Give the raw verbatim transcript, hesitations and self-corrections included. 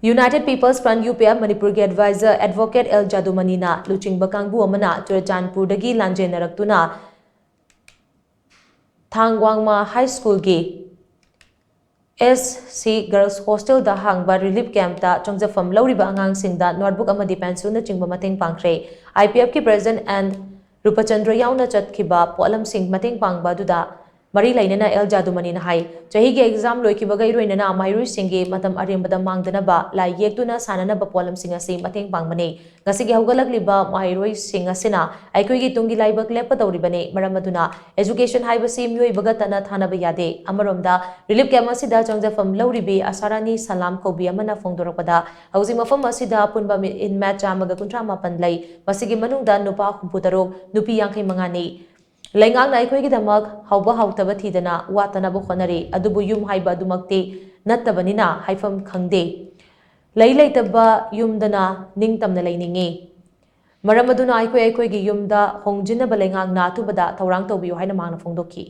United People's Front, U P F, ꯃꯅꯤꯄꯨꯔꯒꯤ advisor advocate L ꯖꯥꯗꯨꯃꯅꯤꯅ ꯂꯨꯆꯤꯡꯕ ꯀꯥꯡꯕꯨ ꯑꯃꯅ ꯆꯨꯔꯆꯥꯟꯄꯨꯔꯗꯒꯤ ꯂꯥꯟꯖꯦꯟꯅꯔꯛꯇꯨꯅ ꯊꯥꯡꯋꯥꯡꯃ High Schoolꯒꯤ S C Girls Hostelꯗ ꯍꯥꯡꯕ relief campꯇ ꯆꯪꯖꯐꯝ ꯂꯧꯔꯤꯕ ꯑꯉꯥꯡꯁꯤꯡꯗ notebook ꯑꯃꯗꯤ pencilꯅꯆꯤꯡꯕ ꯃꯇꯦꯡ ꯄꯥꯡꯈ꯭ꯔꯦ꯫ I P Fꯀꯤ president ꯑꯦꯟ ꯔꯨꯄꯆꯟꯗ꯭ꯔ ꯌꯥꯎꯅ ꯆꯠꯈꯤꯕ ꯄꯣꯠꯂꯝꯁꯤꯡ ꯃꯇꯦꯡ ꯄꯥꯡꯕ ꯑꯗꯨꯗ ꯃꯔꯤ ꯂꯩꯅꯅ ꯑꯦꯜ ꯖꯥꯗꯨꯃꯅꯤꯅ ꯍꯥꯏ, ꯆꯍꯤꯒꯤ exam ꯂꯣꯏꯈꯤꯕꯒ ꯏꯔꯣꯏꯅꯅ ꯃꯍꯩꯔꯣꯏꯁꯤꯡꯒꯤ ꯃꯇꯝ ꯑꯔꯦꯝꯕꯗ ꯃꯥꯡꯗꯅꯕ ꯂꯥꯏ ꯌꯦꯛꯇꯨꯅ ꯁꯥꯟꯅꯅꯕ ꯄꯣꯠꯂꯝꯁꯤꯡ ꯑꯁꯤ ꯃꯇꯦꯡ ꯄꯥꯡꯕꯅꯤ꯫ ꯉꯁꯤꯒꯤ ꯍꯧꯒꯠꯂꯛꯂꯤꯕ ꯃꯍꯩꯔꯣꯏꯁꯤꯡ ꯑꯁꯤꯅ ꯑꯩꯈꯣꯏꯒꯤ ꯇꯨꯡꯒꯤ ꯂꯥꯏꯕꯛ ꯂꯦꯞꯀꯗꯧꯔꯤꯕꯅꯤ꯫ ꯃꯔꯝ ꯑꯗꯨꯅ education ꯍꯥꯏꯕꯁꯤ ꯃꯤꯑꯣꯏꯕꯒ ꯇꯠꯅ ꯊꯥꯅꯕ ꯌꯥꯗꯦ꯫ ꯑꯃꯔꯣꯝꯗ relief camp ꯑꯁꯤꯗ ꯆꯪꯖꯐꯝ ꯂꯧꯔꯤꯕꯤ ꯑꯁꯥꯔꯥꯅꯤ ꯁꯂꯥꯝ ꯀꯧꯕꯤ ꯑꯃꯅ ꯐꯣꯡꯗꯣꯔꯛꯄꯗ, ꯍꯧꯖꯤꯛ ꯃꯐꯝ ꯑꯁꯤꯗ ꯑꯄꯨꯟꯕ ꯃꯤ inmate ꯆꯥꯝꯃꯒ ꯀꯨꯟꯊ꯭ꯔꯥ ꯃꯥꯄꯟ ꯂꯩ꯫ ꯃꯁꯤꯒꯤ ꯃꯅꯨꯡꯗ ꯅꯨꯄꯥ ꯍꯨꯝꯐꯨ ꯇꯔꯨꯛ, ꯅꯨꯄꯤ ꯌꯥꯡꯈꯩ ꯃꯉꯥꯅꯤ꯫ ꯂꯩꯉꯥꯛꯅ ꯑꯩꯈꯣꯏꯒꯤꯗꯃꯛ ꯍꯥꯎꯕ ꯍꯥꯎꯇꯕ ꯊꯤꯗꯅ ꯋꯥꯠꯇꯅꯕ ꯍꯣꯠꯅꯔꯤ, ꯑꯗꯨꯕꯨ ꯌꯨꯝ ꯍꯥꯏꯕ ꯑꯗꯨꯃꯛꯇꯤ ꯅꯠꯇꯕꯅꯤꯅ ꯍꯥꯏꯐꯝ ꯈꯪꯗꯦ꯫ ꯂꯩ ꯂꯩꯇꯕ ꯌꯨꯝꯗꯅ ꯅꯤꯡꯇꯝꯅ ꯂꯩꯅꯤꯡꯉꯤ꯫ ꯃꯔꯝ ꯑꯗꯨꯅ ꯑꯩꯈꯣꯏ ꯑꯩꯈꯣꯏꯒꯤ ꯌꯨꯝꯗ ꯍꯣꯡꯖꯤꯟꯅꯕ ꯂꯩꯉꯥꯛꯅ ꯑꯊꯨꯕꯗ ꯊꯧꯔꯥꯡ ꯇꯧꯕꯤꯌꯨ ꯍꯥꯏꯅ ꯃꯍꯥꯛꯅ ꯐꯣꯡꯗꯣꯛꯈꯤ꯫